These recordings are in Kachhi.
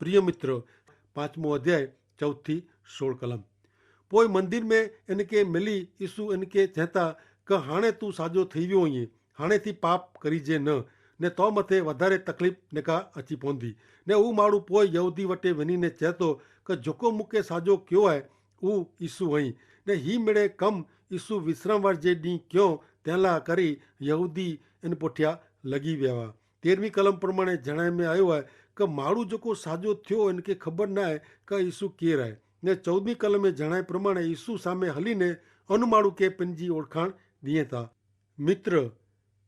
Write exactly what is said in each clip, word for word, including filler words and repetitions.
પ્રિય મિત્ર, પાંચમો અધ્યાય ચૌથી સોળ કલમ. પોય મંદિર મેં એનકે મેલી ઈસુ એનકે ચેતા, કે હાણે તું સાજો થઈ વ્યો હોઈએ, હાણે થી પાપ કરી જે ન, ને તો મતે વધારે તકલીફ નેકા અચી પોંધી. ને ઉં માડૂ પોય યહૂદી વટે વેની ને ચેતો, કે જોકો મુકે સાજો ક્યો હૈ, ઉં ઈસુ હૈં. ને હી મેળે કમ ઈસુ વિશ્રામવાર જે દી ક્યો તેલા કરી યહૂદી એન પોઠ્યા લગી વેવા. તેરમી કલમ પ્રમાણે જણાય મેં આયો હૈ, કે માડૂ જોકો સાજો થ્યો એનકે ખબર નાય, કે ઈસુ કેર હૈ. ને ચૌદમી કલમે જણાય પ્રમાણે ઈસુ સામે હલી ને અનુ માડૂ કે પેનજી ઓળખાણ દિયે તા. મિત્ર,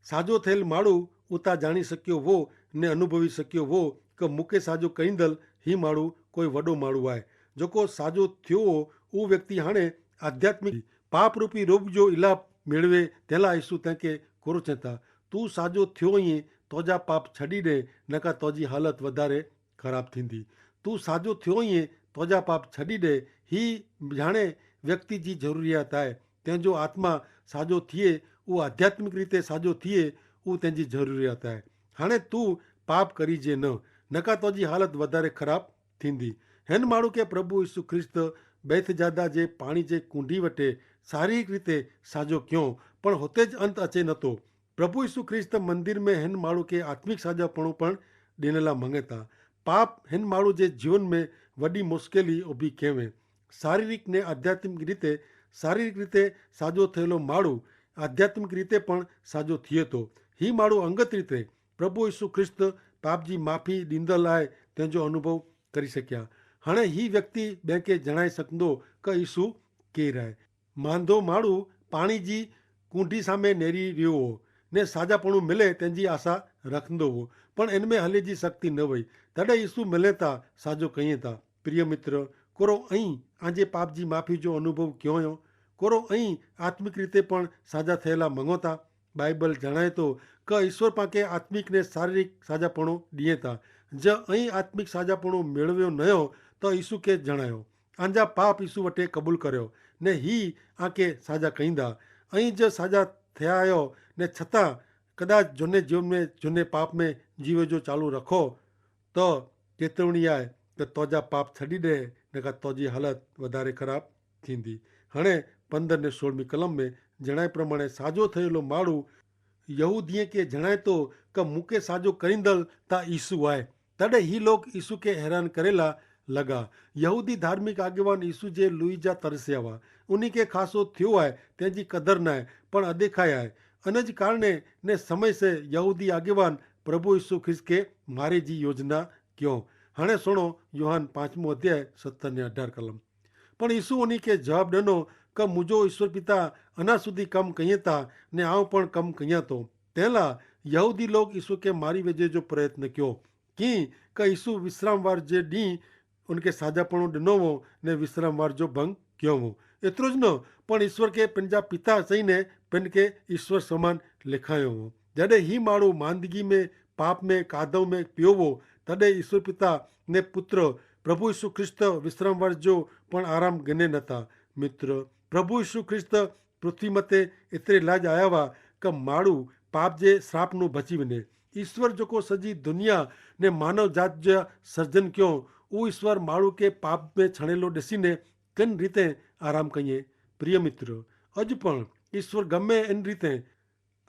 સાજો થયેલ માડૂ ઉતા જાણી શક્યો વો ને અનુભવી શક્યો વો, કે મુકે સાજો કહીંદલ હી માડૂ કોઈ વડો માડૂ આય. જોકો સાજો થ્યો વો ઉં વ્યક્તિ હાણે આધ્યાત્મિક પાપરૂપી રોગ જો ઇલાપ મેળવે તેલા ઈસુ તેંકે કોરો ચેતા, તું સાજો થ્યો અહીં, તોજા પાપ છડી દે, નકા તોજી હાલત વધારે ખરાબ થીંદી. તું સાજો થ્યો અહીં, તોજા પાપ છડી દે. હી જાણે વ્યક્તિ જી જરૂરિયાત આય. તેંજો આત્મા સાજો થિયે, ઉં આધ્યાત્મિક રીતે સાજો થિયે, ઉં તેંજી જરૂરિયાત આય. હાણે તું પાપ કરી જે ન, નકા તોજી હાલત વધારે ખરાબ થીંદી. હેન માડૂ કે પ્રભુ ઈસુ ખ્રિસ્ત બૈથજાદા જે પાણી જે કૂંડી વટે શારીરિક રીતે સાજો ક્યો, પણ હોતે જ અંત અચે નતો. પ્રભુ ઈસુ ખ્રિસ્ત મંદિર મેં હેન માડૂ કે આત્મિક સાજાપણો પણ દેનેલા મંગેતા. પાપ હેન માડૂ જે જીવન મેં વડી મુશ્કેલી ઉભી કહેવે. શારીરિક ને આધ્યાત્મિક રીતે, શારીરિક રીતે સાજો થયેલો માડૂ આધ્યાત્મિક રીતે પણ સાજો થિયેતો. હી માડૂ અંગત રીતે પ્રભુ ઈસુ ખ્રિસ્ત પાપજી માફી દીંદલ આય તેનો અનુભવ કરી શક્યા. હણે હી વ્યક્તિ બેંકે જણાઈ શકંદો કે ઈસુ કેહ રાય. માંધો માડૂ પાણી જી કૂંઢી સામે નેરી રહ્યો હો ને સાજાપણું મિલે તેની આશા રખંદો હો, પણ એન મેં હલે જી શક્તિ ન વય. તદે ઈસુ મિલે તા સાજો કહિયે તા. પ્રિય મિત્ર, કોરો અહીં આજે પાપજી માફી જો અનુભવ ક્યોંયો? કોરો અહીં આત્મિક રીતે પણ સાજા થયેલા મંગોતા? બાઈબલ જણાય તો કે ઈસુ પાંકે આત્મિક ને શારીરિક સાજાપણો દિયે તા. જે અહીં આત્મિક સાજાપણો મેળવ્યો નયો તો ઈસુ કે જણાયો, આંજા પાપ ઈસુ વટે કબૂલ કર્યો ને હી આંકે સાજા કહીંદા. અહીં જે સાજા થયા આયો ને છતાં કદાચ જોને જીવન મેં જોને પાપ મેં જીવે જો ચાલુ રખો તો ચેતવણી આય કે તોજા પાપ છડી દે, ને કા તોજી હાલત વધારે ખરાબ થીંદી. હણે પંદર ને સોળમી કલમ મેં જણાય પ્રમાણે સાજો થયેલો માડૂ યહૂદીએ કે જણાયતો કે મુકે સાજો કરીંદલ તા ઈસુ આય. તદે હી લોગ ઈસુ કે હેરાન કરેલા લગા. યહૂદી ધાર્મિક આગેવાન ઈસુ જે લુઈ જા તરસ્યાવા, ઉની કે ખાસો થ્યો આય તેની કદર નાય પણ અદેખાય આય. અન જ કારણે ને સમય સે યહૂદી આગેવાન પ્રભુ ઈસુ ખ્રિસ્ત કે મારે જી યોજના ક્યો. હણે સુણો યોહાન પાંચમો અધ્યાય સત્તર ને અઢાર કલમ. પણ ઈસુ ઉની કે જવાબ દનો કે મુજો ઈસ્વર પિતા અના સુધી કમ કહિયે તા ને આવ પણ કમ કહિયા તો. તેલા યહૂદી લોગ ઈસુ કે મારી વેજે જો પ્રયત્ન ક્યો કિંકે ઈસુ વિશ્રામવાર જે દી ઉનકે સાજાપણો દનો વો ને વિશ્રામવાર જો ભંગ ક્યો વો. એતરો જ ન પણ ઈસ્વર કે પનજા પિતા સહી ને પનકે ઈસ્વર સમાન લેખાયો વો. જડે હી માડૂ માંદગી મેં પાપ મેં કાદવ મેં પ્યો વો તદે ઈસ્વર પિતા ને પુત્ર પ્રભુ ઈસુ ખ્રિસ્ત વિશ્રામવાર જો પણ આરામ ગને નતા. મિત્ર, પ્રભુ ઈસુ ખ્રિસ્ત પૃથ્વી મતે એતરે લાજ આયાવા કે માડૂ પાપ જે શ્રાપનું ભચી વને. ઈસ્વર જોકો સજી દુનિયા ને માનવ જાત જે સર્જન ક્યો ઉ ઈસ્વર માડૂ કે પાપ મેં છણેલો દેસીને કન રીતે આરામ કહિયે? પ્રિય મિત્ર, અજ પણ ઈસ્વર ગમે એન રીતે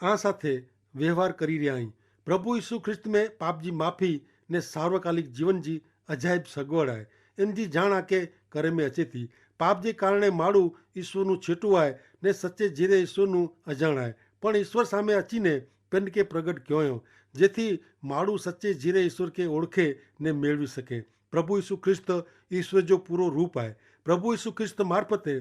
આ સાથે વ્યવહાર કરી રહ્યા હી. પ્રભુ ઈસુ ખ્રિસ્ત મેં પાપજી માફી ને સાર્વકાલિક જીવન જી અજાયબ સગવડ આય. એન જી જાણ આકે કરે મેં અચેતી. પાપજી કારણે માડૂ ઈસુનું છેટું આય ને સચ્ચે જીરે ઈસુનું અજાણ આય. પણ ઈસુ સામે અચીને પેનકે પ્રગટ ક્યોંયો જેથી માડૂ સચ્ચે જીરે ઈસુ કે ઓળખે ને મેળવી શકે. પ્રભુ ઈસુ ખ્રિસ્ત ઈસુ જો પૂરો રૂપ આય. પ્રભુ ઈસુ ખ્રિસ્ત મારફતે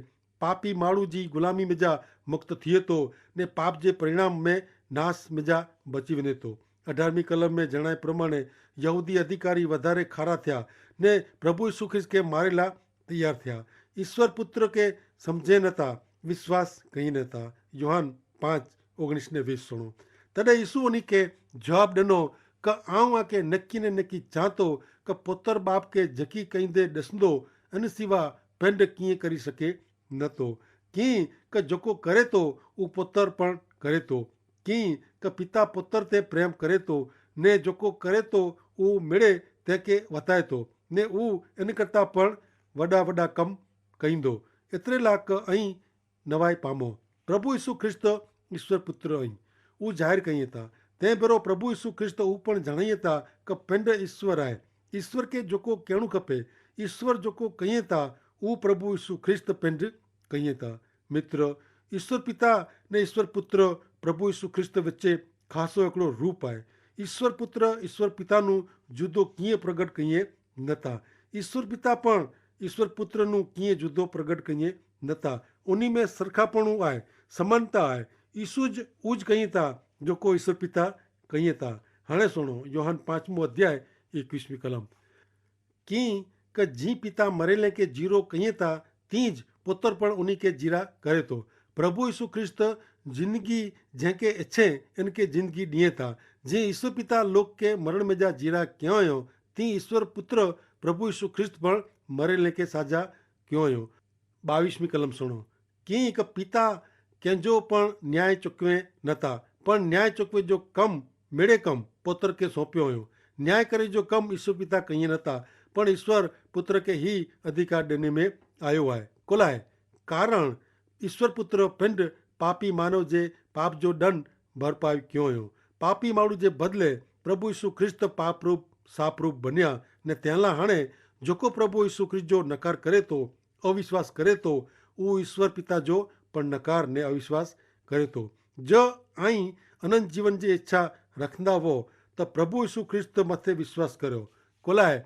પાપી માડૂ જી ગુલામી મેજા મુક્ત થિયે તો ને પાપ જે પરિણામ મેં નાસ મેજા બચી વને તો. અઢારમી કલમ મેં જણાય પ્રમાણે યહૂદી અધિકારી વધારે ખારા થ્યા ને પ્રભુ ઈસુ ખ્રિસ્ત કે મારેલા તૈયાર થ્યા. ઈસ્વર પુત્ર કે સમઝે નતા, વિશ્વાસ કહીં નતા. યોહાન પાંચ ઓગણીસ ને વીસ સુણો. તદે ઈસુ ઉની કે જવાબ દનો કે આઉં આકે નક્કી ને નક્કી ચાંતો કે પોતર બાપ કે જકી કઈંદે દસંદો અન સિવા પેંડ કિંય કરી શકે નતો. કિંકે જોકો કરે તો ઉ પોતર પણ કરે તો. કિંકે પિતા પોતર તે પ્રેમ કરે તો ને જોકો કરે તો ઉ મેળે તે કે વતાય તો. ને ઉહ એન કરતા પણ વડા વડા કમ કહીંદો. એતરેલા કે અહીં નવાઈ પામો, પ્રભુ ઈસુ ખ્રિસ્ત ઈસ્વર પુત્ર અહીં ઉજાહિર કહિયે તા. તે ભેરો પ્રભુ ઈસુ ખ્રિસ્ત ઉપણ જણાયે તા કે પિંડ ઈસ્વર આય. ઈસ્વર કે જોકો કહેણું ખપે, ઈસ્વર જોકો કહિયે તા ઉહ પ્રભુ ઈસુ ખ્રિસ્ત પિંડ કહિયે તા. મિત્ર, ઈસ્વર પિતા ને ઈસ્વર પુત્ર પ્રભુ ઈસુ ખ્રિસ્ત વચ્ચે ખાસો એકડો રૂપ આય. ઈસ્વર પુત્ર ઈસ્વર પિતાનું જુદો કિંય પ્રગટ કહિયે નતા. ઈસ્વર પિતા પણ ઈસ્વર પુત્રનું કિંય જુદો પ્રગટ કહિયે નતા. ઉની મેં સરખાપણું આય, સમાનતા આય. ઈસુ જ ઉજ કહિયે તા જોકો ઈસ્વર પિતા કહિયે તા. હણે સુણો યોહાન પાંચમો અધ્યાય એકવીસમી કલમ. કિંક જી પિતા મરેલે કે જીરો કહિયે તા તી જ પોતર પણ ઉની કે જીરા કરે તો. પ્રભુ ઈસુ ખ્રિસ્ત જિંદગી જેંકે એચ્છે એનકે જિંદગી દિયે તા. જી ઈસુ પિતા લોક કે મરણ મેં જા જીરા ક્યોંયો તી ઈસ્વર પુત્ર પ્રભુ ઈસુ ખ્રિસ્ત પણ મરેલે કે સાજા ક્યોંયો. બાવીસમી કલમ સુણો. કિંક પિતા કેંજો પણ ન્યાય ચોકવે નતા, પણ ન્યાય ચોકવે જો કમ મેડે કમ પોતર કે સોંપ્યો હોયો. ન્યાય કરે જો કમ ઈસ્વર પિતા કહિયે નતા, પણ ઈસ્વર પુત્ર કે હી અધિકાર દેને મેં આયો હૈ. કોલાએ કારણ ઈસ્વર પુત્ર પિંડ પાપી માનવ જે પાપ જો દંડ ભરપાઈ ક્યો હોયો. પાપી માણુ જે બદલે પ્રભુ ઈસુ ખ્રિસ્ત પાપરૂપ સાપરૂપ બન્યા. ને તેના હણે જોકો પ્રભુ ઈસુ ખ્રિસ્ત જો નકાર કરે તો અવિશ્વાસ કરે તો ઉ ઈસ્વર પિતા જો પણ નકાર ને અવિશ્વાસ કરે તો. જો આઈ અનંત જીવન જે ઇચ્છા રખંદા વો તો પ્રભુ ઈસુ ખ્રિસ્ત મતે વિશ્વાસ કરો. કોલાએ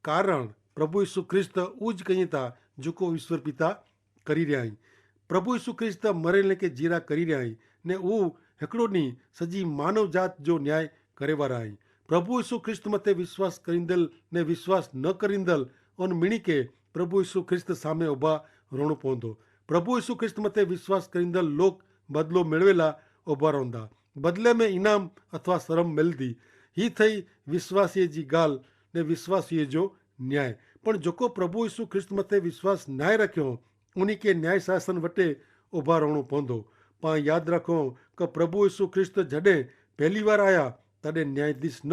કારણ પ્રભુ ઈસુ ખ્રિસ્ત ઉજ કહિયે તા જોકો ઈસ્વર પિતા કરી રહ્યા હૈં. પ્રભુ ઈસુ ખ્રિસ્ત મરેલ ને કે જીરા કરી રહ્યા હૈં ને ઉ હેકડો ની સજી માનવ જાત જો ન્યાય કરેવા રહ્યા હૈં. પ્રભુ ઈસુ ખ્રિસ્ત મતે વિશ્વાસ કરીંદલ ને વિશ્વાસ ન કરીંદલ અન મિણિકે પ્રભુ ઈસુ ખ્રિસ્ત સામે ઉભા રોણો પોંધો. પ્રભુ ઈસુ ખ્રિસ્ત મતે વિશ્વાસ કરીંદલ લોક બદલો મેળવેલા ઉભા રોંધા. બદલે મેં ઇનામ અથવા સરમ મેલદી. હી થઈ વિશ્વાસીય જી ગાલ ને વિશ્વાસીય જો ન્યાય. પણ જોકો પ્રભુ ઈસુ ખ્રિસ્ત મતે વિશ્વાસ નાય રખ્યો ઉની કે ન્યાય શાસન વટે ઉભા રોણો પોંધો. પાં યાદ રાખો કે પ્રભુ ઈસુ ખ્રિસ્ત જડે પહેલી વાર આયા તદે ન્યાયાધીશ ન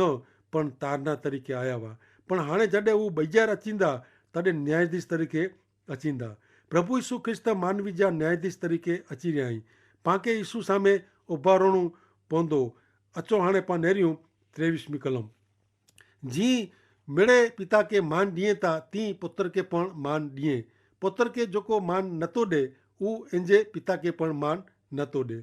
પણ તારનાર તરીકે આયા વા. પણ હાણે જડે ઉં બૈજાર અચીંદા તદે ન્યાયાધીશ તરીકે અચીંદા. પ્રભુ ઈસુ ખ્રિસ્ત માનવી જા ન્યાયાધીશ તરીકે અચી રહ્યા હૈં. પાંકે ઈસુ સામે ઉભા રોણો પોંધો. અચો હાણે પાં નેર્યું ત્રેવીસમી કલમ. જી મેડે પિતા કે માન દિયે તા તી પોતર કે પણ માન દિયે. પોતર કે જોકો માન નતો દે ઉ એનજે પિતા કે પણ માન નતો દે.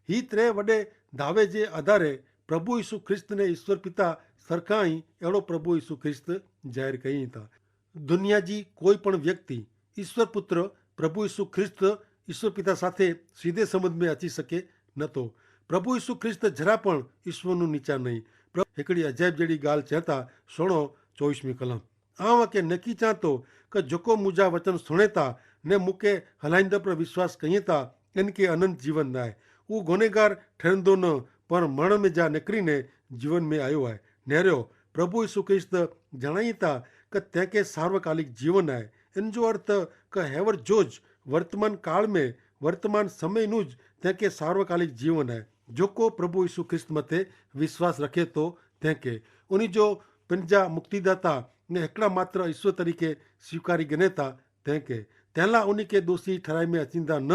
હી ત્રે વડે ધાવે જે આધારે પ્રભુ ઈસુ ખ્રિસ્ત ને ઈસ્વર પિતા સરખાઈ એડો પ્રભુ ઈસુ ખ્રિસ્ત જાહેર કહીં તા. દુનિયા જી કોઈ પણ વ્યક્તિ ઈસ્વર પુત્ર પ્રભુ ઈસુ ખ્રિસ્ત ઈસ્વર પિતા સાથે સીધે સંબંધ મેં અચી શકે નતો. પ્રભુ ઈસુ ખ્રિસ્ત જરા પણ ઈસ્વરનું નીચા નહીં. પ્રભુ હેકડી અજાયબ જેડી ગાલ ચેતા. સુણો ચોવીસમી કલમ. આવ કે નકી ચાંતો કે જોકો મુજા વચન સુણેતા ને મુકે હલાઈંદા પર વિશ્વાસ કહિયે તા એન કે અનંત જીવન નાય. ઉં ગુનેગાર ઠેરંદો ન પણ મરણ મેં જા નેકરી ને જીવન મેં આયો આય. નેર્યો પ્રભુ ઈસુ ખ્રિસ્ત જણાયે તા કે તેંકે સાર્વકાલિક જીવન આય. એન જો અર્થ કે હેવર જો જ વર્તમાન કાળ મેં વર્તમાન સમય નું જ તેંકે સાર્વકાલિક જીવન આય. જોકો પ્રભુ ઈસુ ખ્રિસ્ત મતે વિશ્વાસ રખે તો તેંકે ઉની જો પનજા મુક્તિદાતા ને હેકડા માત્ર ઈસ્વર તરીકે સ્વીકારી ગને તા તેંકે તેલા ઉની કે દોષી ઠરાઈ મેં અચીંદા ન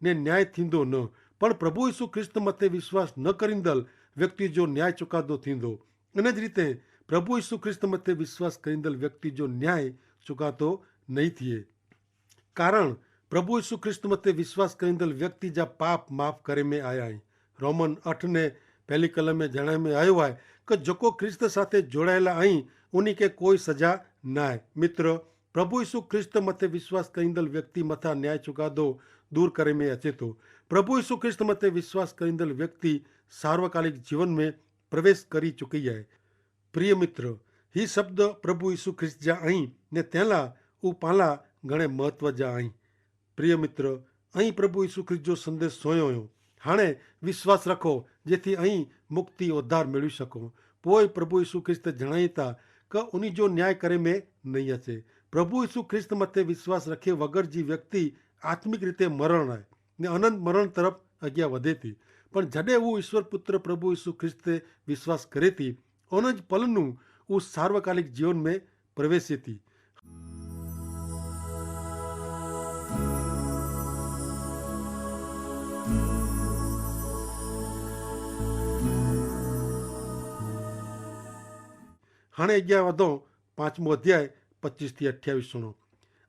ને ન્યાય થીંદો ન. પણ પ્રભુ ઈસુ ખ્રિસ્ત મતે વિશ્વાસ ન કરીંદલ વ્યક્તિ જો ન્યાય ચુકાદો થીંદો. અને જ રીતે પ્રભુ ઈસુ ખ્રિસ્ત મતે વિશ્વાસ કરીંદલ વ્યક્તિ જો ન્યાય ચુકાતો નહીં થિયે. કારણ પ્રભુ ઈસુ ખ્રિસ્ત મતે વિશ્વાસ કરીંદલ વ્યક્તિ જા પાપ માફ કરે મેં આયા હૈં. રોમન અઠ ને પહેલી કલમ મેં જણાય મેં આયો હૈ કે જોકો ખ્રિસ્ત સાથે જોડાયેલા અહીં ઉની કે કોઈ સજા નાય. મિત્ર, પ્રભુ ઈસુ ખ્રિસ્ત મતે વિશ્વાસ કરીંદલ વ્યક્તિ મતા ન્યાય ચુકાદો દૂર કરે મેં અચેતો. પ્રભુ ઈસુ ખ્રિસ્ત મતે વિશ્વાસ કરીંદલ વ્યક્તિ સાર્વકાલિક જીવન મેં પ્રવેશ કરી ચુકી હૈ. પ્રિય મિત્ર, હી શબ્દ પ્રભુ ઈસુ ખ્રિસ્ત જા અહીં ને તેલા ઉપાલા ઘણે મહત્વ જા અહીં. પ્રિય મિત્ર, અહીં પ્રભુ ઈસુ ખ્રિસ્ત જો સંદેસ સોયો હોયો. હાણે વિશ્વાસ રાખો જેથી અહીં મુક્તિ ઉદ્ધાર મેળવી શકો. પોય પ્રભુ ઈસુ ખ્રિસ્ત જણાયતા કે ઉની જો ન્યાય કરે મેં નહીં હશે. પ્રભુ ઈસુ ખ્રિસ્ત મતે વિશ્વાસ રખે વગર જી વ્યક્તિ આત્મિક રીતે મરણ હૈ ને અનંત મરણ તરફ અગિયા વધે થી. પણ જડે ઉં ઈસ્વર પુત્ર પ્રભુ ઈસુ ખ્રિસ્ત તે વિશ્વાસ કરે થી અન જ પલનું ઉં સાર્વકાલિક જીવન મેં પ્રવેશે થી. હણે અગિયા વધો પાંચમો અધ્યાય પચીસ થી અઠ્યાવીસ સુણો.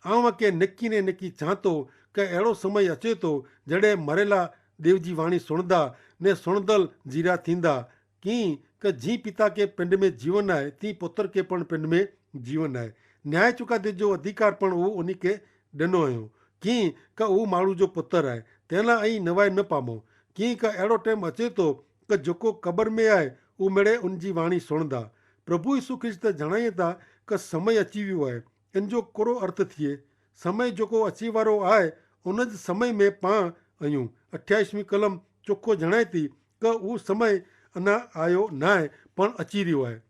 આઉં કે નેકી ને નેકી ચાંતો કે એડો સમય અચેતો જડે મરેલા દેવજી વાણી સુણદા ને સુણદલ જીરા થીંદા. કિંક જી પિતા કે પિંડ મેં જીવન આય તી પુતર કે પણ પિંડ મેં જીવન આય. ન્યાય ચુકાદે જો અધિકાર પણ ઉહ ઉની કે ડેનો અયો. કિંક ઉહ માણુ જો પુતર આય તેના અહીં નવાઈ ન પામો. કિંક એડો ટેમ અચેતો કે જોકો કબર મેં આય ઉમેડે ઉનજી વાણી સુણદા. પ્રભુ ઈસુ ખ્રિસ્ત જણાયે તા કે સમય અચીવ્યુ આય. એન જો કોરો અર્થ થિયે? સમય જોકો અચીવારો આય ઉન જ સમય મેં પાં અયું. અઠ્યાઈસમી કલમ ચોખો જણાયતી કે ઉસ સમય અના આયો નાય પણ અચીર્યો આય.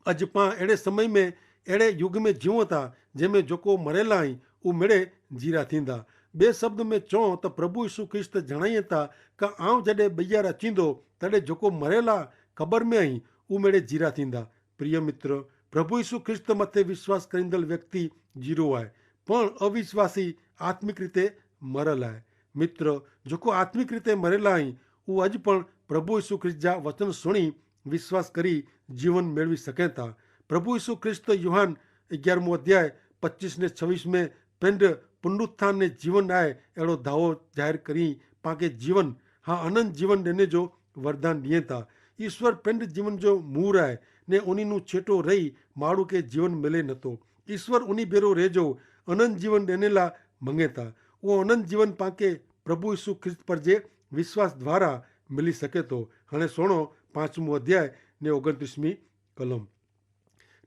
અજ પાં એડે સમય મેં એડે યુગ મેં જીવો તા જેમે જોકો મરેલા હી ઉ મેડે જીરા થીંદા. બે શબ્દ મેં ચો તો પ્રભુ ઈસુ ખ્રિસ્ત જણાયે તા કે આઉં જડે બૈયાર અચીંદો તડે જોકો મરેલા કબર મેં હી ઉ મેડે જીરા થીંદા. પ્રિય મિત્ર, પ્રભુ ઈસુ ખ્રિસ્ત મતે વિશ્વાસ કરીંદલ વ્યક્તિ જીરો આય પણ અવિશ્વાસી આત્મિક રીતે મરેલા હૈ. મિત્ર, જોકો આત્મિક રીતે મરેલા હૈં ઉ અજ પણ પ્રભુ ઈસુ ખ્રિસ્ત જા વચન સુણી વિશ્વાસ કરી જીવન મેળવી સકેતા. પ્રભુ ઈસુ ખ્રિસ્ત યોહાન અગિયારમો અધ્યાય પચ્ચીસ ને છવીસ મેં પેંડ પુનરુત્થાન ને જીવન આય એડો ધાવો જાહેર કરી પાંકે જીવન, હા, અનંત જીવન દેને જો વરદાન દિયેતા. ઈસ્વર પેંડ જીવન જો મૂર આય ને ઉની નું છેટો રહી માડૂ કે જીવન મેલે નતો. ઈસ્વર ઉની ભેરો રહેજો અનંત જીવન દેનેલા મંગેતા. વો અનંત જીવન પાંકે પ્રભુ ઈસુ ખ્રિસ્ત પર જે વિશ્વાસ દ્વારા મિલી સકેતો. હણે સોણો પાંચમું અધ્યાય ને ઓગણત્રીસમી કલમ.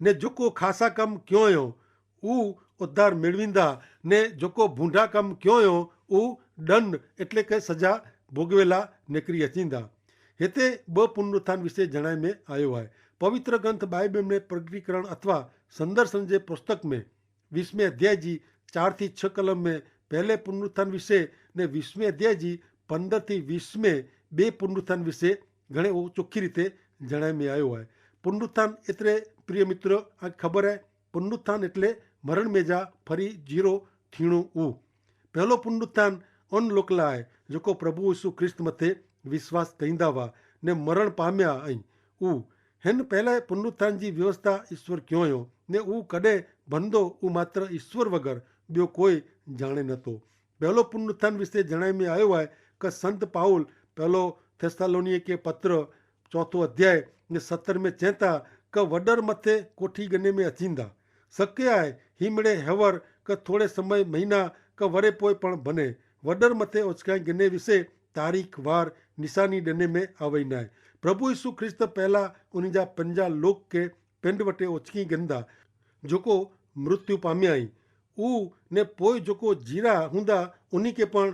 ને જોકો ખાસા કમ ક્યોંયો ઉ ઉદ્ધાર મેળવીંદા, ને જોકો ભૂંડા કમ ક્યોંયો ઉ દંડ એટલે કે સજા ભોગવેલા નેકરી અચીંદા. હેતે બહ પુનરુત્થાન વિશે જણાય મેં આયો હૈ. પવિત્ર ગ્રંથ બાઈબલ મેં પ્રગટીકરણ અથવા સંદર્શન જે પુસ્તક મેં વીસમે અધ્યાય જી ચાર થી છ કલમ મેં પહેલે પુનરુત્થાન વિશે ને વીસમે અધ્યાય જી પંદર થી વીસ મેં બે પુનરુત્થાન વિશે ઘણે ચોખી રીતે જણાય મેં આયો હૈ. પુનરુત્થાન એતરે પ્રિય મિત્ર, આ ખબર હૈ, પુનરુત્થાન એટલે મરણ મેં જા ફરી જીરો થીણું ઉ. પહેલો પુનરુત્થાન અન લોકલા હૈ જોકો પ્રભુ ઈસુ ખ્રિસ્ત મતે વિશ્વાસ કહીંદા વા ને મરણ પામ્યા અહીં ઉ. હેન પહેલા પુનરુત્થાન જી વ્યવસ્થા ઈસ્વર ક્યોંયો ને ઉ કદે ભંદો ઉ માત્ર ઈસ્વર વગર બ્યો કોઈ જાણે નતો. પહેલો પુનરુત્થાન વિશે જણાઈ મેં આયો હૈ કે સંત પાઉલ પહેલો થેસ્સાલોનિયે કે પત્ર ચોથો અધ્યાય ને સત્તર મેં ચેંતા કે વડર મતે કોઠી ગને મેં અચીંદા. શક્ય આય હી મેડે હેવર કે થોડે સમય મહિના કે વરે પોય પણ ભને વડર મતે ઓચકાઈ ગને વિશે તારીખ વાર નિશાની ડેને મેં આવય નાય. પ્રભુ ઈસુ ખ્રિસ્ત પહેલા ઉની જા પંજા લોક કે પેંડ વટે ઓચકી ગંદા જોકો મૃત્યુ પામ્યા હી ઉ ને પોય જોકો જીરા હુંદા ઉની કે પણ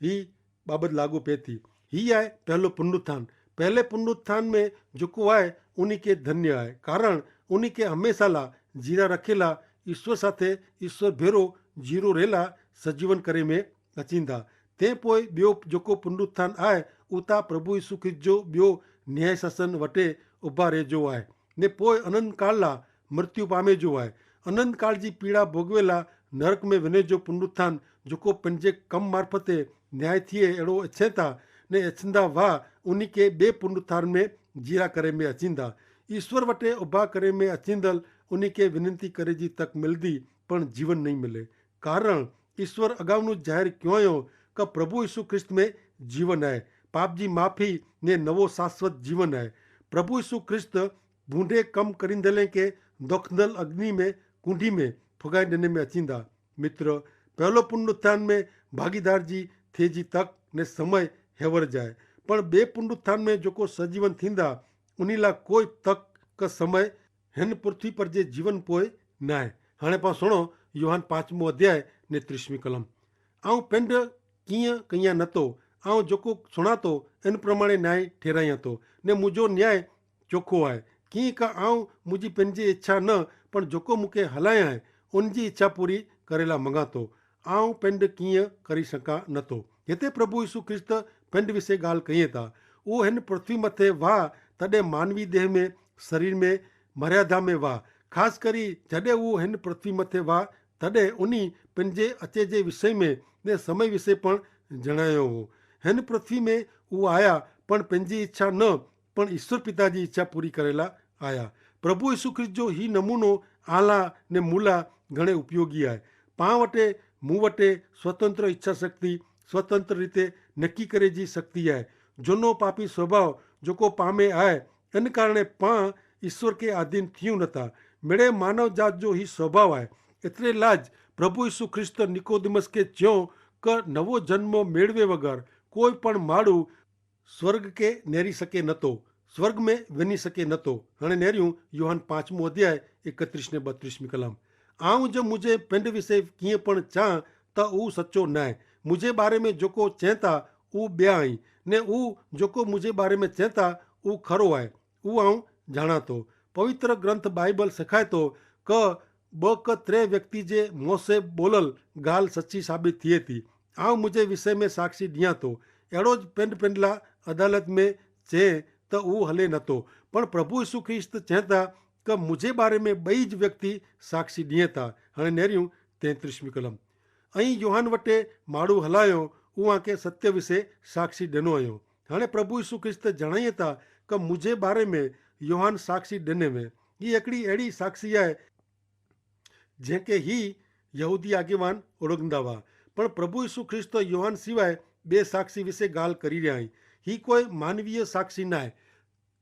હી બાબત લાગુ પેતી. હી આય પહેલો પુનરુત્થાન. પહેલે પુનરુત્થાન મેં જોકો આય ઉની કે ધન્ય આય કારણ ઉની કે હમેંશાલા જીરા રખેલા ઈસ્વર સાથે ઈસ્વર ભેરો જીરો રહેલા સજીવન કરે મેં અચીંદા. તે પોય બ્યો જોકો પુનરુત્થાન આય ઉતા પ્રભુ ઈસુ ખ્રિસ્ત જો બ્યો ન્યાયશાસન વટે ઉભા રહેજો આય. ને પોય અનંતકાળલા મૃત્યુ પામે જો આય. અનંતકાળ જી પીડા ભોગવેલા નરક મેં વેને જો પુનરુત્થાન જોકો પંજે કમ મારફતે ન્યાય થિયે એડો એચ્છેતા ને એચ્છંદા વાહ ઉની કે બે પુનરુત્થાન મેં જીરા કરે મેં અચીંદા. ઈસ્વર વટે ઉભા કરે મેં અચીંદલ ઉની કે વિનંતી કરે જી તક મિલદી પણ જીવન નહીં મિલે. કારણ ઈસ્વર અગાઉનું જાહેર ક્યોંયો કે પ્રભુ ઈસુ ખ્રિસ્ત મેં જીવન હૈ, પાપજી માફી ને નવો શાશ્વત જીવન હૈ. પ્રભુ ઈસુ ખ્રિસ્ત ભૂંડે કમ કરીંદલે કે દોખદલ અગ્નિ મેં કુંડી મેં ફુગાઈ દેને મેં અચીંદા. મિત્ર, પહેલો પુનરુત્થાન મેં ભાગીદાર જી થે જી તક ને સમય હેવર જાય પણ બે પુનરુત્થાન મેં જોકો સજીવન થીંદા ઉનીલા કોઈ તક કે સમય હેન પૃથ્વી પર જે જીવન પોય નાય. હણે પાં સુણો યોહાન પાંચમો અધ્યાય ને ત્રીસમી કલમ. આઉં પેંડ કિંય કહિયા નતો, આઉં જોકો સુણાતો એન પ્રમાણે ન્યાય ઠેરાયા તો ને મુજો ન્યાય ચોખો આય. કિંક આઉં મુજી પેનજી ઇચ્છા ન પણ જોકો મુકે હલાયા આય ઉનજી ઇચ્છા પૂરી કરેલા મંગાતો. આઉં પેંડ કિંય કરી શકા નતો. હેતે પ્રભુ ઈસુ ખ્રિસ્ત પેંડ વિશે ગાલ કહિયે તા ઉહ હેન પૃથ્વી મતે વાહ તદે માનવી દેહ મેં શરીર મેં મર્યાદા મેં વાહ. ખાસ કરી જડે ઉહ હેન પૃથ્વી મતે વાહ તદે ઉની પેનજે અચે જે વિષય મેં ને સમય વિશે પણ જણાયો હો. હેન પૃથ્વી મેં ઉહ આયા પણ પેનજી ઇચ્છા ન પણ ઈસ્વર પિતા જી ઇચ્છા પૂરી કરેલા આયા. પ્રભુ ઈસુ ખ્રિસ્ત જો હી નમૂનો આલા ને મુલા ઘણે ઉપયોગી આય. પા વટે, મુ વટે સ્વતંત્ર ઇચ્છા શક્તિ, સ્વતંત્ર રીતે નક્કી કરે જી શક્તિ આય. જોનો પાપી સ્વભાવ જોકો પામે આય, એન કારણે પા ઈસ્વર કે આધીન થિયું નતા. મેળે માનવ જાત જો હી સ્વભાવ આય. એતરેલા જ પ્રભુ ઈસુ ખ્રિસ્ત નિકોદિમસ કે ચ્યો કે નવો જન્મ મેળવે વગર કોઈ પણ માડૂ સ્વર્ગ કે નેરી શકે નતો, સ્વર્ગ મેં વેની શકે નતો. હણે નેર્યું યોહાન પાંચમો અધ્યાય, એકત્રીસ ને બત્રીસમી કલમ. આઉં જો મુઝે પેંડ વિશે કિંય પણ ચાં, તો ઉં સચો નાય. મુઝે બારે મેં જોકો ચેંતા ઉં બ્યા હૈં, ને ઉં જોકો મુઝે બારે મેં ચેંતા ઉં ખરો આય, ઉં આઉં જાણાતો. પવિત્ર ગ્રંથ બાઈબલ સખાયતો કે બક ત્રે વ્યક્તિ જે મોસે બોલલ ગાલ સચ્ચી સાબિત થિયે થી. આઉં મુઝે વિષય મેં સાક્ષી દિયા તો. એડો જ પેંડ પેંડલા અદાલત મેં ચે તો ઉહ હલે નતો. પણ પ્રભુ ઈસુ ખ્રિસ્ત ચેતા કે મુઝે બારે મેં બઈ જ વ્યક્તિ સાક્ષી દિયે તા. હણે નેર્યું તેત્રીસમી કલમ. અહીં યોહાન વટે માડૂ હલાયો, ઉહ આંકે સત્ય વિશે સાક્ષી દેનો અયો. હણે પ્રભુ ઈસુ ખ્રિસ્ત જણાયે તા કે મુઝે બારે મેં યોહાન સાક્ષી દેને વે. ઈ એકડી એડી સાક્ષી આય જેંકે હી યહૂદી આગેવાન ઓળંગદા વા. પણ પ્રભુ ઈસુ ખ્રિસ્ત યોહાન સિવાય બે સાક્ષી વિશે ગાલ કરી રહ્યા હી. હી કોઈ માનવીય સાક્ષી નાય.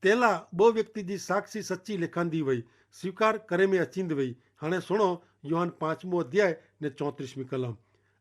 તેલા બહ વ્યક્તિ જી સાક્ષી સચ્ચી લેખાંદી વય સ્વીકાર કરે મેં અચિંદ વય. હણે સુણો યોહાન પાંચમો અધ્યાય ને ચોત્રીસમી કલમ.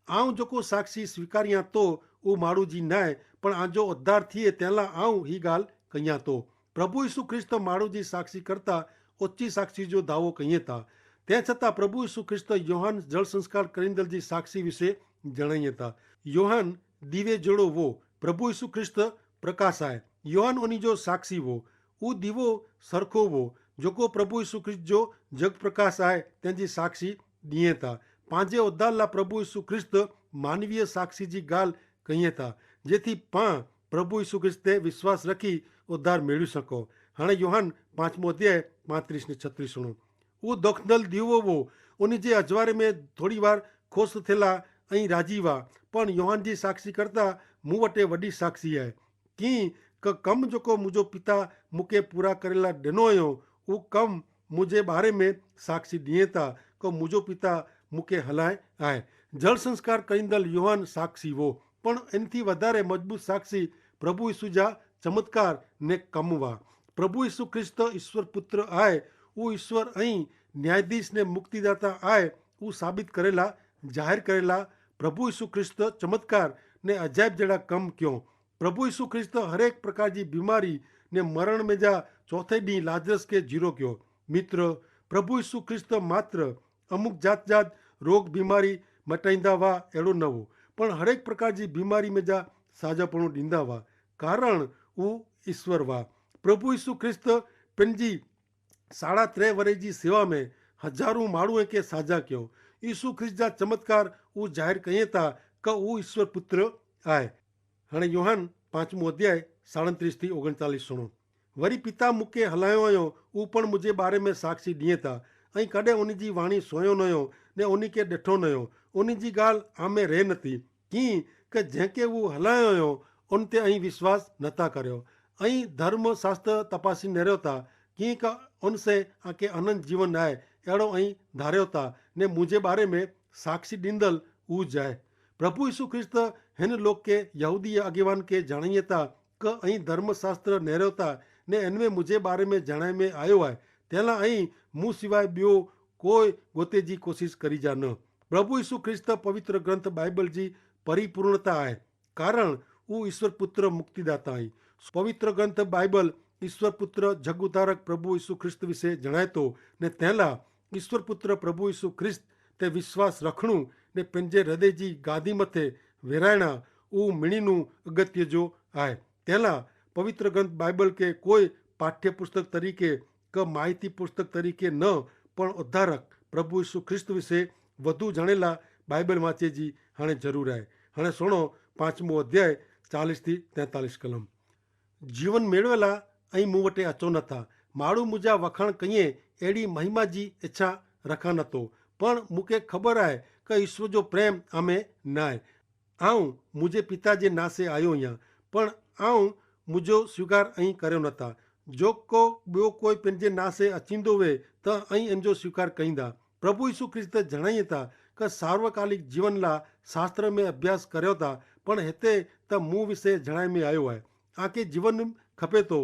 આઉં જોકો સાક્ષી સ્વીકાર્યા તો ઉં માડૂ જી નાય, પણ આજો ઉદ્ધાર થિયે તેલા આઉં હી ગાલ કહિયા તો. પ્રભુ ઈસુ ખ્રિસ્ત માડૂ જી સાક્ષી કરતા ઓચ્છી સાક્ષી જો દાવો કહિયે તા. તે છતાં પ્રભુ ઈસુ ખ્રિસ્ત યોહાન જળસંસ્કાર કરીંદલ જી સાક્ષી વિશે જણાયે તા. યોહાન દીવે જેડો વો. પ્રભુ ઈસુ ખ્રિસ્ત પ્રકાશ આય. યોહાન ઓની જો સાક્ષી વો. ઉદીવો સરખો વો. જોકો પ્રભુ ઈસુ ખ્રિસ્ત જો જગ પ્રકાશ આય તેની સાક્ષી દિયે તા. પાંજે ઉદ્ધારલા પ્રભુ ઈસુ ખ્રિસ્ત માનવીય સાક્ષી જી ગાલ કહિયે તા, જેથી પા પ્રભુ ઈસુ ખ્રિસ્ત તે વિશ્વાસ રખી ઉદ્ધાર મેળવી શકો. હણે યોહાન પાંચમો અધ્યાય પાંત્રીસ ને છત્રીસ સુણો. ઉદોખદલ દીવો વો. ઉની જે અજવારે મેં થોડી વાર ખોસ થેલા અહીં રાજી વા. પણ યોહાન જી સાક્ષી કરતા મુવટે વડી સાક્ષી હૈ કિંક કમ જોકો મુઝે પિતા મુકે પૂરા કરેલા ડેનો અયો, ઉહ કમ મુઝે બારે મેં સાક્ષી દિયે તા કે મુઝે પિતા મુકે હલાએ આય. જલસંસ્કાર કરીંદલ યોહાન સાક્ષી વો. પણ એનથી વધારે મજબૂત સાક્ષી પ્રભુ ઈસુ જા ચમત્કાર ને કમ વા. પ્રભુ ઈસુ ખ્રિસ્ત ઈસ્વર પુત્ર આય. ઉહ ઈસ્વર અહીં ન્યાયાધીશ ને મુક્તિદાતા આય ઉહ સાબિત કરેલા, જાહેર કરેલા. પ્રભુ ઈસુ ખ્રિસ્ત ચમત્કાર ને અજાયબ જેડા કમ ક્યો. પ્રભુ ઈસુ ખ્રિસ્ત હરેક પ્રકાર જી બીમારી ને મરણ મેં જા ચોથે દી લાજરસ કે જીરો ક્યો. મિત્ર, પ્રભુ ઈસુ ખ્રિસ્ત માત્ર અમુક જાત જાત રોગ બીમારી મટાઈંદા વા એડો નવો, પણ હરેક પ્રકાર જી બીમારી મેં જા સાજાપણો દીંદા વા. કારણ ઉહ ઈસ્વર વા. પ્રભુ ઈસુ ખ્રિસ્ત પેનજી સાડા ત્રે વરે જી સેવા મેં હજારો માણુએ કે સાજા ક્યો. ઈસુ ખ્રિસ્ત જા ચમત્કાર ઉહ જાહેર કહિયે તા કે ઉહ ઈસ્વર પુત્ર આય. હણે યોહાન પાંચમો અધ્યાય સાડત્રીસ થી ઓગણચાલીસ સુણો. વરી પિતા મુકે હલાયો અયો, ઉપણ મુઝે બારે મેં સાક્ષી દિયે તા. અહીં કડે ઓની જી વાણી સોયો નયો, ને ઓની કે દેઠો નયો. ઓની જી ગાલ આમે રહે નથી. કિંક જેંકે ઉહ હલાયો અયો, ઓન તે અહીં વિશ્વાસ નતા કર્યો. અહીં ધર્મશાસ્ત્ર તપાસી નેર્યો તા કિંક ઓનસે આકે અનંત જીવન નાય એડો અહીં ધાર્યો તા, ને મુઝે બારે મેં સાક્ષી દીંદલ ઉજાય. પ્રભુ ઈસુ ખ્રિસ્ત હેન લોકે યહૂદી આગેવાન કે જણાયે તા કે અહીં ધર્મશાસ્ત્ર નેર્યો તા, ને એનવે મુઝે બારે મેં જણાય મેં આયો આય. તેલા અહીં મુસિવાય બ્યો કોઈ ગોતે જી કોશિશ કરી જા ન. પ્રભુ ઈસુ ખ્રિસ્ત પવિત્ર ગ્રંથ બાઈબલ જી પરિપૂર્ણતા આય. કારણ ઉહ ઈસ્વર પુત્ર મુક્તિદાતા અહીં. પવિત્ર ગ્રંથ બાઈબલ ઈસ્વર પુત્ર જગ ઉધારક પ્રભુ ઈસુ ખ્રિસ્ત વિશે જણાયતો, ને તેલા ઈસ્વર પુત્ર પ્રભુ ઈસુ ખ્રિસ્ત તે વિશ્વાસ રખણું ને પેનજે હૃદય જી ગાદી મતે વેરાયણા ઉહ મિણીનું અગત્ય જો આય. તેલા પવિત્ર ગ્રંથ બાઈબલ કે કોઈ પાઠ્યપુસ્તક તરીકે કે માહિતી પુસ્તક તરીકે ન, પણ ઉધારક પ્રભુ ઈસુ ખ્રિસ્ત વિશે વધુ જણેલા બાઈબલ વાંચે જી હણે જરૂર આય. હણે સુણો પાંચમો અધ્યાય ચાલીસ થી તેતાલીસ કલમ. જીવન મેળવેલા અહીં મુવટે અચો નથા. માણુ મુજા વખાણ કહિયે એડી મહિમા જી ઇચ્છા રખા નતો. પણ મુકે ખબર આય કે ઈસ્વર જો પ્રેમ આમે નાય. આઉં મુઝે પિતા જે નાસે આયો હિયા, પણ આઉં મુઝો સ્વીકાર અહીં કર્યો નતા. જો કો બ્યો કોઈ પેનજે નાસે અચીંદો વે, તો અહીં એનજો સ્વીકાર કહીંદા. પ્રભુ ઈસુ ખ્રિસ્ત જણાયે તા કે સાર્વકાલિક જીવન લા શાસ્ત્ર મેં અભ્યાસ કર્યો તા, પણ હેતે તા મું વિશે જણાય મેં આયો હૈ. આકે જીવન ખપે તો,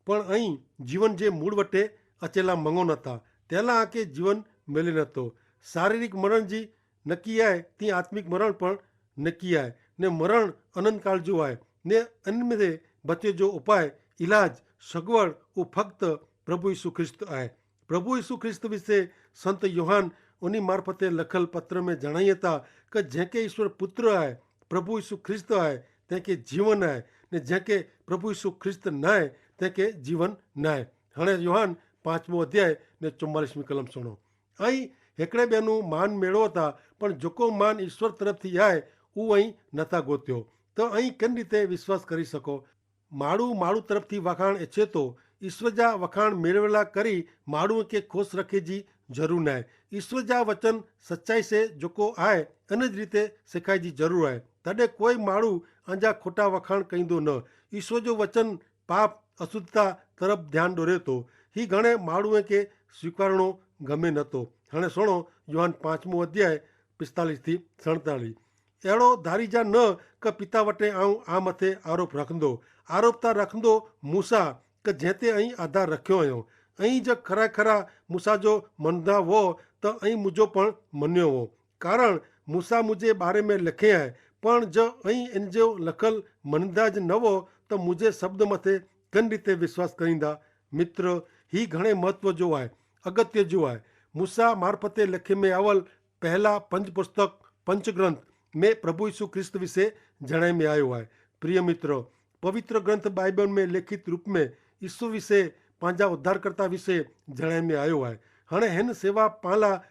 પણ અહીં જીવન જે મૂળ વટે અચેલા મંગો નતા, તેલા આકે જીવન મેલે નતો. શારીરિક મરણ જી નકી આય, તી આત્મિક મરણ પણ નકી આય. ને મરણ અનંતકાળ જો આય. ને અનમે બચે જો ઉપાય, ઇલાજ, સગવડ, ઉ ફક્ત પ્રભુ ઈસુ ખ્રિસ્ત આય. પ્રભુ ઈસુ ખ્રિસ્ત વિશે સંત યોહાન ઉની મારફતે લખલ પત્ર મેં જણાયે તા કે જેંકે ઈસ્વર પુત્ર આય, પ્રભુ ઈસુ ખ્રિસ્ત આય, તેંકે જીવન આય. ને જેંકે પ્રભુ ઈસુ ખ્રિસ્ત નાય, તેંકે જીવન નાય. હણે યોહાન પાંચમો અધ્યાય ને ચુમ્માલીસમી કલમ સુણો. અહીં હેકડ઼ે બેનું માન મેળવો તા, પણ જોકો માન ઈસ્વર તરફથી આય, ઉ અહીં નતા ગોત્યો. તો અહીં કેન રીતે વિશ્વાસ કરી શકો? માડૂ માડૂ તરફથી વખાણ એછે તો, ઈસ્વર જા વખાણ મેળવેલા કરી માડૂ કે ખોસ રખે જી જરૂર નાય. ઈસ્વર જા વચન સચ્ચાઈ સે જોકો આય, અને જ રીતે શેખાઈ જી જરૂર આય. તદે કોઈ માડૂ આંજા ખોટા વખાણ કહીંદો ન. ઈસ્વર જો વચન પાપ અશુદ્ધતા તરફ ધ્યાન દોરે તો. હી ઘણે માડૂએ કે સ્વીકારણો ગમે નતો. હણે સુણો, યોહાન પાંચમો અધ્યાય પિસ્તાલીસ થી સડતાલીસ. એડો ધારી જા ન કે પિતા વટે આઉં આ મતે આરોપ રખંદો. આરોપ તા રખંદો મૂસા કે જેતે અહીં આધાર રખ્યો અયો. અહીં જ ખરા ખરા મૂસા જો મનદા વો, તો અહીં મુજો પણ મન્યો વો. કારણ મૂસા મુજે બારે મેં લખે હૈ, પણ જ અહીં એન જો લખલ મનદા જ નવો, તો મુજે શબ્દ મતે કન રીતે વિશ્વાસ કરીંદા? મિત્ર, હી ઘણે મહત્વ જો આય, અગત્ય જો આય. મૂસા મારફતે લખે મેં આવલ પહેલા પંચ પુસ્તક, પંચગ્રંથ મેં પ્રભુ ઈસુ ખ્રિસ્ત વિશે જણાઈ મેં આયો આય. પ્રિય મિત્ર, પવિત્ર ગ્રંથ બાઈબલ મેં લેખિત રૂપ મેં ઈસુ વિશે, પાંજા ઉદ્ધારકર્તા વિશે જણાઈ મેં આયો આય. હણે હેન સેવા પાલા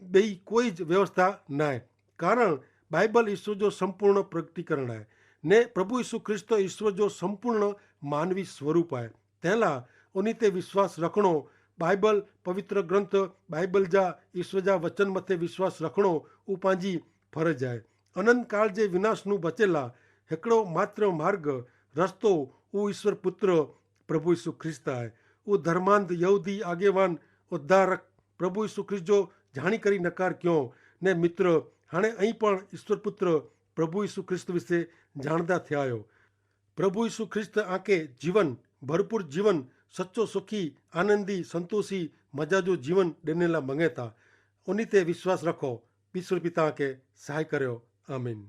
બેઈ કોઈ જ વ્યવસ્થા નાય, કારણ બાઈબલ ઈસુ જો સંપૂર્ણ પ્રગટીકરણ આય, ને પ્રભુ ઈસુ ખ્રિસ્ત ઈસુ જો સંપૂર્ણ માનવી સ્વરૂપ આય. તેલા ઉની તે વિશ્વાસ રખણો. બાઈબલ પવિત્ર ગ્રંથ, બાઈબલ જા ઈસુ જા વચન મતે વિશ્વાસ રખણો ઉપાંજી ફરજ આય. અનંતકાળ જે વિનાશનું બચેલા હેકડો માત્ર માર્ગ, રસ્તો ઉ ઈસુ પુત્ર પ્રભુ ઈસુ ખ્રિસ્ત આય. ઉ ધર્માંધ યહૂદી આગેવાન ઉદ્ધારક પ્રભુ ઈસુ ખ્રિસ્ત જો જાણી કરી નકાર ક્યો. ને મિત્ર, હાણે અહીં પણ ઈસુ પુત્ર પ્રભુ ઈસુ ખ્રિસ્ત વિશે જાણતા થયા આયો. પ્રભુ ઈસુ ખ્રિસ્ત આંકે જીવન, ભરપૂર જીવન, સચો સુખી, આનંદી, સંતોષી, મજા જો જીવન દેનેલા મંગેતા. ઉની તે વિશ્વાસ રખો. ઈસુ પિતા આંકે સહાય કર્યો. આમીન.